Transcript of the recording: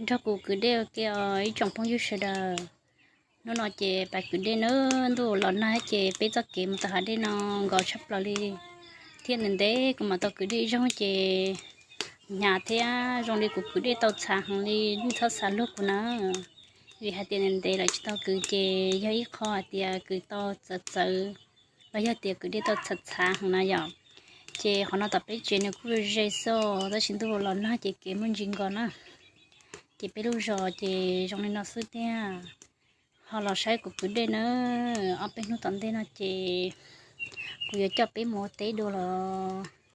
Nrog kuv kwv dej ua ke os ib tsoom phooj ywg sawv daws. Hnub no ces pab kwv dej na, ntuj los nag ces peb txoj kev mus tom hav dej no nkos tshaj plaws li. Thiab ntev ntev kuv mam tau kwv dej ib zaug ces hnyav thiab zoo li kuv kwv dej tau txhav heev li, nej txhob xav luag kuv na. Vim hais tias ntev ntev lawm tsis tau kwv ces yog ib qho hais tias kwv tau txawv txawv, los yog tias kwv dej tau txhav txhav heev na yom. Ces qhov no tom peb tsev nws kuj ze xwb, tab sis ntuj los nag ces kev muaj ntsis nkos na. Ces peb lub zos ces zoo li no xwb tiag. Ho los saib kuv kwv dej na, ob peb hnub tom ntej no ces kuv yuav coj peb mus ua teb dua los